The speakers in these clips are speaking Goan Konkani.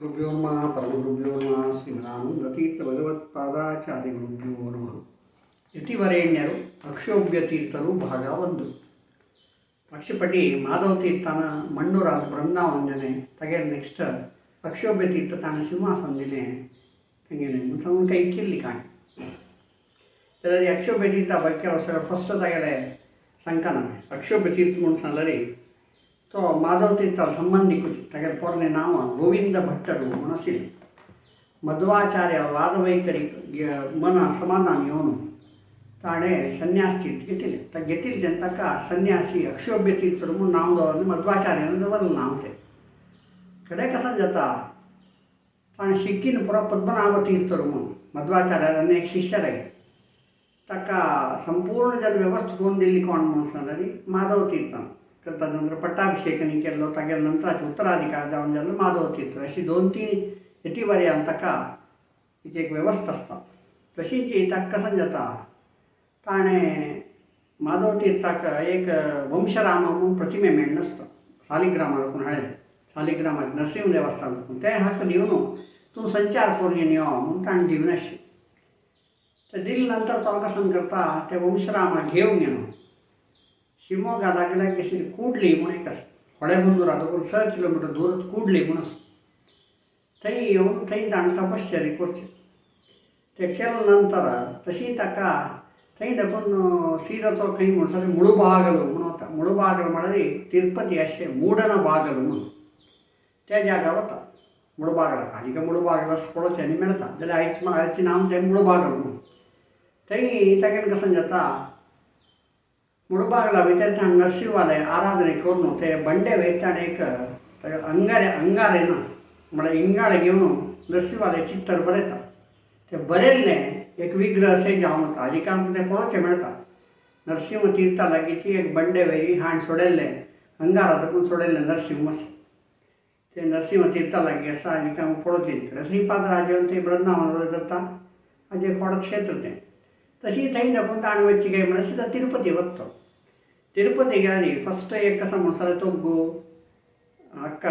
गुरुभ्यो नमः परमगुरुभ्यो नमः ಶ್ರೀಮದಾನಂದ ಭಗವತ್ಪಾದಾಚಾರ್ಯ ಗುರುಭ್ಯೋ ನಮಃ. ಯತಿವರೇಣ್ಯರು ಅಕ್ಷೋಭ್ಯ ತೀರ್ಥರು ಭಾಗ 1. ಪಕ್ಷಿಪಟಿ ಮಾಧವ ತೀರ್ಥನ ಮಣ್ಣೂರ ಬೃಂದಾವಂಜನೆ ತಗೆ ನೆಕ್ಸ್ಟ್ ಅಕ್ಷೋಭ್ಯ ತೀರ್ಥ ತಾನ ಸಿಂಹಾಸನದಿಲೆ ತಂಗೇನೆ ಕೈ ಕಿಲ್ಲಿ ಕಾಣಿ ಅದರಲ್ಲಿ ಅಕ್ಷೋಭ್ಯ ತೀರ್ಥ ಬಗ್ಗೆ ಫಸ್ಟ್ ತಗಲೆ ಸಂಕನ ಅಕ್ಷೋಭ್ಯ ತೀರ್ಥ ಮುನ್ಸಲ್ಲರಿ तो माधव तीर्थ संबंधी कुछ तगर पोरने नाम गोविंद भट्टರು ಮನಸ್ಸಿಲ್ಲ ಮಧ್ವಾಚಾರ್ಯ ವಾದವೈಖರಿ ಮನ ಸಮಾಧಾನ ಇವನು ತಾಣೆ ಸನ್ಯಾಸ ತೀರ್ಥ ಗೆತ್ತಿಲ್ಲ ತ ಗೆತ್ತಿಲ್ದೆ ಅಂತಕ್ಕ ಸನ್ಯಾಸಿ ಅಕ್ಷೋಭ್ಯ ತೀರ್ಥರು ನಾಮದವರನ್ನು ಮಧ್ವಾಚಾರ್ಯನವರಲ್ಲ ನಾಮತೆ ಕಡೆ ಕಸಂಜತ ತಾಣೆ ಸಿಕ್ಕಿನ ಪುರ ಪದ್ಮನಾಭ ತೀರ್ಥರು ಮಧ್ವಾಚಾರ್ಯರನ್ನೇ ಶಿಷ್ಯರಾಗಿ ತಕ್ಕ ಸಂಪೂರ್ಣ ಜನ ವ್ಯವಸ್ಥೆ ಹೊಂದಿಲ್ಲಿ ಕೊಂಡು ಮನಸ್ಸಿನಲ್ಲಿ ಮಾಧವ ತೀರ್ಥನ तदनंतर पट्टाभिषेक केल्लो तागेले नंतर उत्तराधिकार जावन जाल्लो माधव तीर्थ. अशी 2-3 यतिवर्यान ताका एक व्यवस्था आसता. तशीच ताका कशें जाता ताणें माधव तीर्थाक एक वंशराम म्हणून प्रतिमे मेळ्ळें आसता सालिग्रामा कोण हाडलें सालिग्रामाचें नरसिंह देवस्थान तें हाका दिवन तूं संचार करून यो म्हणून ताणें दिवन आशिल्लें. तें दिले नंतर तो कशें करता तें वंशरामा घेवन येवन शिवमोग्गा लागल्या कशी कूडली म्हणून एक आसा होळेबंदूर आतां 6 किलोमिटर दूर कूडली म्हणून आसा थंय येवन थंय ताणें तपश्चर्या करची. तें केल्या नंतर तशी ताका थंय देखून सीधा तो खंय म्हणसर मुळबागलू म्हणून वता. मुळबागल म्हळ्यार तिरुपती अशें मूडन बागल म्हणून त्या जाग्यार वता मुळबागलाक. आनी मुळबागल पळोवचें आनी मेळटा जाल्यार आयज आयचें नांव तें मुळबागल म्हणून. थंय तागेलें कशें जाता मुळबागला भितर नरसिंहालय आराधने करून ते बंडे वयताना एक अंगारे अंगारे ना म्हळ्यार इंगाळे घेवन नरसिंहालय चित्र बरयता. ते बरयल्लें एक विग्रह अशें जावन वता. आजिकाल तें पळोवचें मेळटा. नरसिंह तीर्था लागींची एक बंडे वयली हाण सोडयल्लें अंगारा देखून सोडयल्लें नरसिंह आसा तें नरसिंह तीर्था लागीं आसा. आनी पळोवचें कडेन श्रीपाद राजेवन थंय वृंदावन जाता हाजें कोड क्षेत्र तें. तशी थंय देखून ताणें वचची काय म्हळ्यार सिधा तिरुपती वता. तिरुपती गेली फस्ट एक कसा म्हणसर तोग्गू अक्क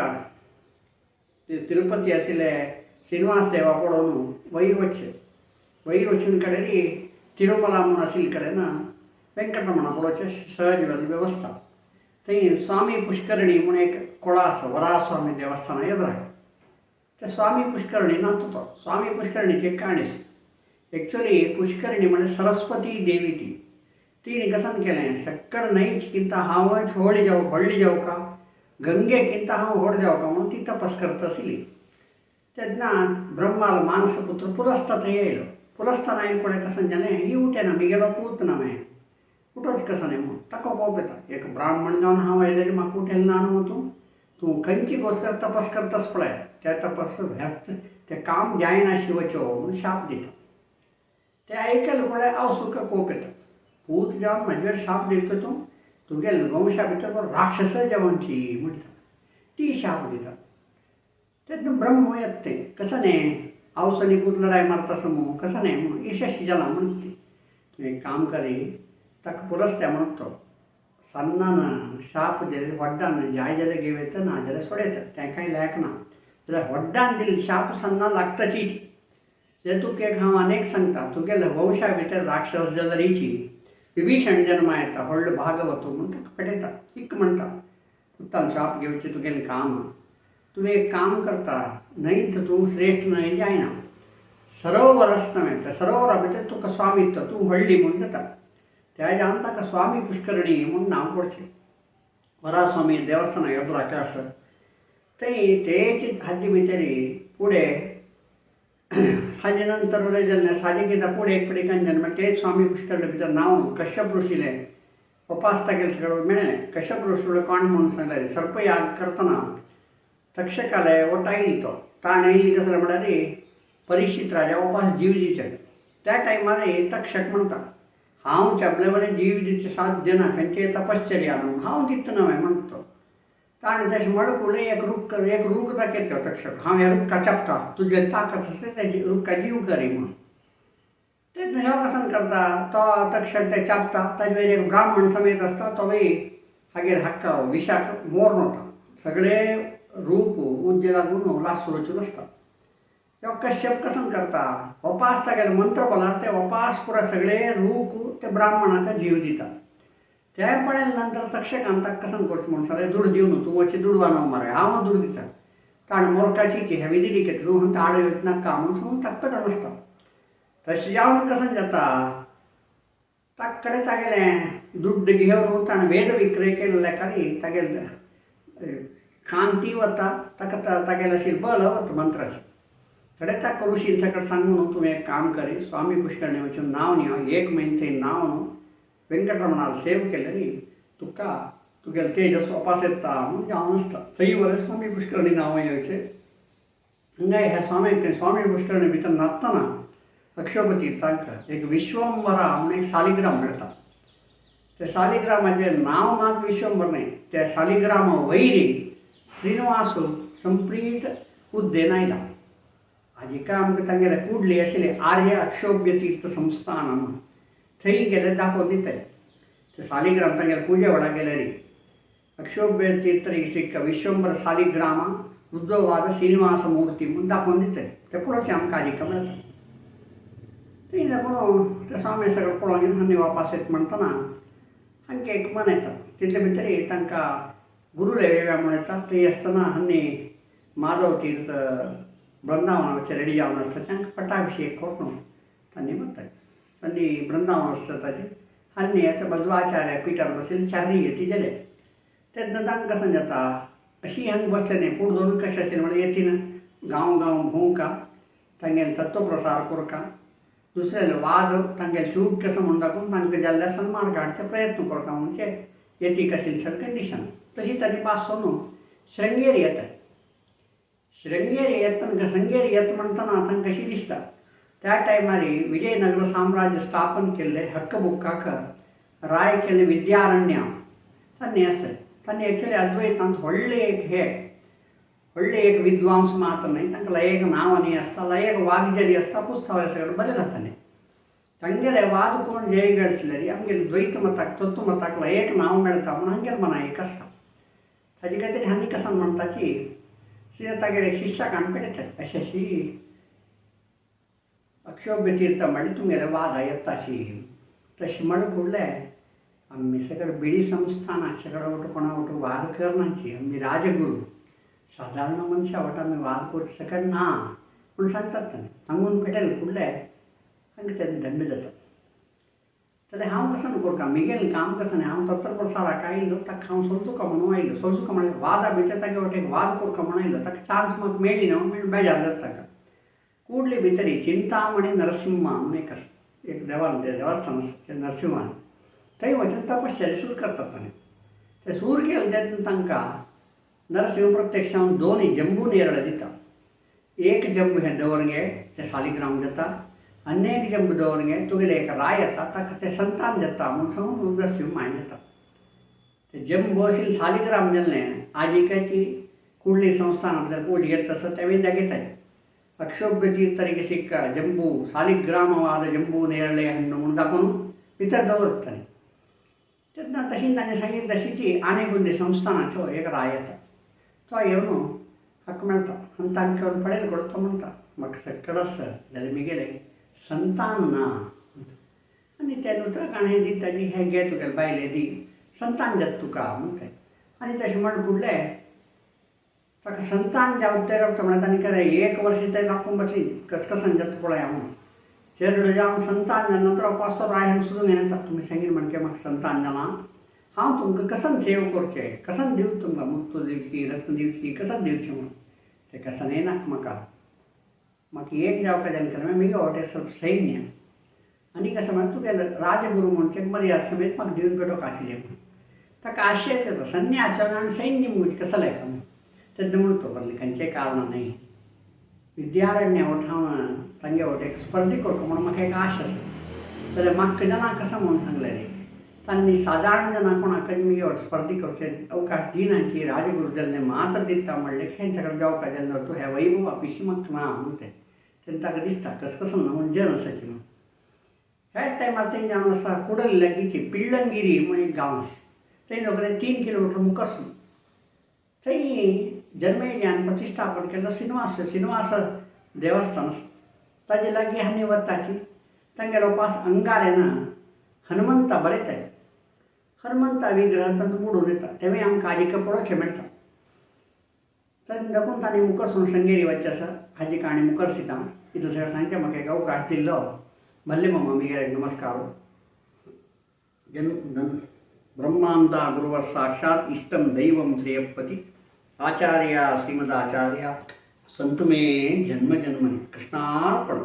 तिरुपती आशिल्ले श्रीनिवास देवा पळोवन वयर वचचें. वयर वचून कडेन तिरुमला म्हणून आशिल्ले कडेन वेंकटरमणा पळोवचें सहज व्यवस्था. थंय स्वामी पुष्करणी म्हणून एक कोळा आसा वराहस्वामी देवस्थाना एदराक ते स्वामी पुष्करणी नातो तो स्वामी पुष्करणीची काणी एक्चुअली पुष्करणी म्हणजे सरस्वती देवी ती तिणें कसन केलें सक्कड न्हंयचकिंत हांव होळी जावं व्हडली जावं का गंगेकिंत हांव व्हड जावं का म्हणून ती तपस करता आशिल्ली. तेन्ना ब्रह्माल मानसपुत्र पुलस्ता थंय येयलो. पुलस्तान आयले कोणें कसन जालें ही उठेना मिगेलो पूत ना मागीर उठोच कसन म्हणून ताका कोप येता. एक ब्राह्मण जावन हांव आयलें म्हाका उठेलें ना न्हू तूं तूं खंयची गोस्कर तपस करतास पळय त्या तपस ह्याच तें काम जायना शिवच्यो म्हणून शाप दिता. ते आयकले कोणे हांव सुका कोप येता पूत जावन म्हजेर शाप दिता तूं तुगे वंशा भितर राक्षस जेवणची म्हणटा ती शाप दिता. तेन्ना ब्रह्म येता तें कसं न्ही आवसांनी पूत लढाय मारता समू कसं न्ही म्हणून यशस्वी जाला म्हणटा ती तूं एक काम करी ताका पुरस्त्या म्हणून तो सन्नान शाप दिले व्हड्डान जाय जाल्यार घेव येता ना जाल्यार सोडयता तें कांय लायक ना जाल्यार व्हड्डान दिली शाप सन्ना लागताचीच. जाल्यार तुका एक हांव आनी एक सांगता तुगेल्या वंशा भितर राक्षस जाल्यारीची विभीषण जन्मा येता व्हडलो भागवतो म्हणून ताका पेटयता इक म्हणटा पुतान शाप घेवचें तुगेलें काम तूं एक काम करता न्हय तर तूं श्रेश्ठ न्हय जायना सरोवर आसता न्हय त्या सरोवरा भितर तुका स्वामी तूं व्हडली म्हणून जाता. त्या जावन ताका स्वामी पुष्करणी म्हणून नांव पडचें. वराहस्वामी देवस्थाना एदराक आसा थंय तेच हाजे भितर फुडें हाजे नंतर जालें साजे कितें फुडें एक फुडें कांय जालें मागीर तेच स्वामी पुष्करणी भितर नांव कश्यप ऋषीलें उपास तागेलें सगळें मेळ्ळें. कश्यप ऋषीलो कोण म्हणून सांगलें सर्पयाग करतना तक्षकाले वटायली तो ताणें येयली कसलें म्हळ्यार परिक्षीत राजा उपास जीव दिवचे त्या टायमार तक्षक म्हणटा हांव चेपले बरें जीव दिवचें साध्य ना खंयचें तपश्चर्या म्हणून हांव दितना न्हय म्हणटा तो. ताणें तशें मडकुलें एक रूख दाखयता तक्षक हांव ह्या रुखा चेपता तुजे ताकत आसता तेजी रुखा जीव करी म्हणून. तेन्ना ह्यो कसन करता तो तक्षक ते चेपता ताजे वयर एक ब्राह्मण समेत आसता तो मागीर हागेर हाका विशाक मोर वता सगळे रूप उद्दे लागून लासूर आसता. ह्यो कश्यप कसन करता उपास तागेले मंत्र बोलार ते उपास पुरा सगळे रूख ते ब्राह्मणाक जीव दिता. ते पळयले नंतर तक्षकान ताका कसन करचें म्हूण सांगलें दुड दिवन तूं वचचे दुडवान मरे हांव दुड दिता. ताणें मोरकाची हेवी दिली की तूं हंत आड वयता नाका म्हूण सांगून ताका पेटोवन आसता. तशें जावन कसन जाता ताका कडेन तागेलें दुड्ड घेवन ताणें वेद विक्रय केल्ल्या खातीर तागेलें कांती वता ताका तागेलें अशें बल वता मंत्राचें. थोडे ताका ऋषीन सकट सांगून तूं एक काम करी स्वामी पुष्करणे वचून नांव न्ही एक म्हयनो थंय नांव न्हू वेंकटरमणाक सेव केलें तुका तुगेलें तेजस वापास येता म्हूण जावन आसता. थंय बरें स्वामी पुष्करणी नांव येवचें हांगा ह्या स्वामी स्वामी पुष्करणी भितर न्हातना अक्षोभ्य तीर्थांक एक विश्वंभरा म्हूण एक सालिग्राम मेळटा. ते सालिग्रामाचें नांव मात विश्वंभर न्हय, त्या सालिग्रामा वयरी श्रीनिवास संप्लीट उद्देन आयला. आजिका आमकां तांगेले कुडली आशिल्ली आर्य अक्षोभ्य तीर्थ संस्थान म्हणून थंय गेले दाखोवन दिताले. ते सालिग्राम तांगेले पुजे वडा गेले अक्षोभ्य तीर्थ सिक्क विश्वंभर सालिग्राम उद्भवाद श्रीनिवास मूर्ती म्हूण दाखोवन दिताले. ते पळोवचें आमकां आजिका मेळटा. थंय दाखोवन ते स्वामी सगळें पळोवन घेवन आनी वापास येत म्हणटना हांकां एक मन येता. तितले भितर तांकां गुरुले वेव्या म्हूण येता. थंय आसतना हांणी माधव तीर्थ वृंदावनाचे रेडी जावन आसता तांकां पटाभिशेक करून तांणी वतात. तांणी वृंदावन आसता ताचें आनी आतां मध्वाचार्य पिठार बशिल्ले चारी येती जाले तेन्ना तांकां कशें जाता अशी हांगा बसले न्ही पूण दोनूय कशें आशिल्लें म्हणल्यार येतीन गांव गांव भोंवका तांगेले तत्वप्रसार करका दुसऱ्याले वाद तांगेले चूक कसो म्हूण दाखोवन तांकां जाल्ल्या सन्मार्ग हाडचे प्रयत्न करता म्हणजे येतीक आशिल्ली सर कंडिशन. तशी तांणी पास सोडून शृंगेरी येतात. शृंगेरी येतना शृंगेरी येता म्हणटना तांकां कशी दिसता त्या टायमार विजयनगर साम्राज्य स्थापन केल्ले हक्कबुक्काक राय केल्ले विद्यारण्य तांणी आसतले. तांणी एक्चुअली अद्वैतांत व्हडले एक हे व्हडले एक विद्वांस मात्र न्हय, तांकां लयक नांव न्ही आसता लयक वागजरी आसता पुस्तकां सगळें बरें जातालें. तांगेले वाद कोण जय गळशिल्ले आमगेले द्वैत मताक तत्व मताक लयक नांव मेळटा म्हूण हांगेले मना एक आसता. ताजे खातीर हांणी कसान म्हणटा की तागेले शिष्याक आमी पेटयतात अशी अशी अक्षोभ्य तीर्थ म्हणल्यार तुमगेले वाद येता अशी तशें म्हण फुडलें आमी सगळे बिडी संस्थान सगळे वटू कोणा वटू वाद करनाची आमी राजगुरू सादारण मनशां वट आमी वाद करूंक शकना म्हूण सांगतात ताणें सांगून पेटयलें फुडलें आनी तेन्ना दंड जाता. जाल्यार हांव कसन करता मिगेलें काम कसन हांव तत्वप्रसाराक आयिल्लो ताका हांव सोलचुका म्हणून आयिल्लो सोलचुका म्हणल्यार वादा भितर तागे वटेक वाद करका म्हणून आयिल्लो ताका चान्स म्हाका मेळ्ळी ना म्हणून बेजार जाता ताका. कुडली भितर चिंतामणी नरसिंहा म्हणून एक आसा एक देवान देवस्थान आसा नरसिंहान थंय वचून तपश्चर्या सूर करतात ताणें. ते सूर केले तेन्ना तांकां नरसिंह प्रत्यक्षान दोनूय जंबू नेरळ दिता. एक जंबू हें दवर गे तें सालिग्राम जाता आनी एक जंबू दवर गे तुगेले एक राय येता ताका तें संतान जाता म्हूण सांगून नरसिंह मायन जाता. ते जंबू आशिल्लें सालिग्राम जाल्लें आजिकाची कुडली संस्थान भितर पूज घेता तसो तेवूय दाखयताय. अक्षोभ्य तीर्थರಿಗೆ ಸಿಕ್ಕ ಜಂಬೂ ಸಾಲಿಗ್ರಾಮವಾದ ಜಂಬೂ ನೇರಳೆ ಹಣ್ಣು म्हूण दाखोवन भितर दवरताले. तेन्ना तशी ताणें सांगिल्लें तशीची आनेगुंदे संस्थानाचो एक राय येता तो येवन हाका मेळटा आनी तांकां येवन पळयले कडेन तो म्हणटा म्हाका सकड आसा जाल्यार मिगेलें संतान ना आनी ते उतराक हाणें दिता जी हें घे तुगेले बायले दी संतान जाता तुका म्हणटा. आनी तशें म्हण फुडलें ताका संतान जावन ते रावता म्हणल्यार तांणी केलें एक वर्स ते राखून बसली कचकसान जाता पळया म्हणून चेडूं जावन संतान जालें नंतर पास्तर राय हांगा सुद्दां येता तुमी सांगीन म्हणके म्हाका संतान जालां हांव तुमकां कसन सेव करचें कसन दिवं तुमकां मुक्त दिवची रत्न दिवची कसन दिवचें म्हणून तें कसन येना म्हाका म्हाका एक जावपा जालें केलें मागीर म्हगे वटेन ಸ್ವಲ್ಪ सैन्य आनी कशें म्हळ्यार तुगेलें राजगुरू म्हणचे मर्याद समेत म्हाका दिवन पेटोवंक आशिल्लें म्हणून ताका आश्चर्य जाता संन्यास आनी सैन्य म्हणजे कसो लायता म्हणून तेन्ना म्हणतो बरलें खंयचें कारण न्हय विद्यारण्य वठावन तांगे वटेक स्पर्धी करता म्हणून म्हाका एक आश आसा. जाल्यार म्हाका जाणां कशें म्हणून सांगलें रे तांणी सादारण जाणां कोणाक मुगे वट स्पर्धी करचे अवकाश दिनाची राजगुरू जाल्लें मात्र दिता म्हणलें खेंच्या कडेन जावपा जालें तूं हें वैभव पिशी म्हाका ना म्हणून तें तेन्ना ताका दिसता कसकसन ना म्हणून जन आसाची म्हणून. ह्याच टायमार तें जावन आसा कुडल लागींची पिल्लंगिरी म्हणून एक गांव आसा थंय नोकरे 3 किलोमिटर मुखार थंय जन्मेजयान प्रतिश्ठापन केल्लो श्रीनिवास श्रीनिवास देवस्थान आसा. ताजे लागीं आमी वताची तांगेलो पास अंगार येना हनुमंता बरयताय हनुमंता विग्रह तांचो बुडून येता तेवूय आमकां आजी पळोवचें मेळटा. तर देखून तांणी मुखार शृंगेरी वचचें आसा हाजी काणी मुखार दिता. इतलें सगळें सांगचें म्हाका एक अवकाश दिल्लो भल्ले मामा मिगेर नमस्कार. जन ब्रह्मांता गुरुव साक्षात इष्टम दैवम श्रेयपति आचार्य श्रीमदाचार्य संतु मे जन्म जन्मनि. कृष्णार्पण.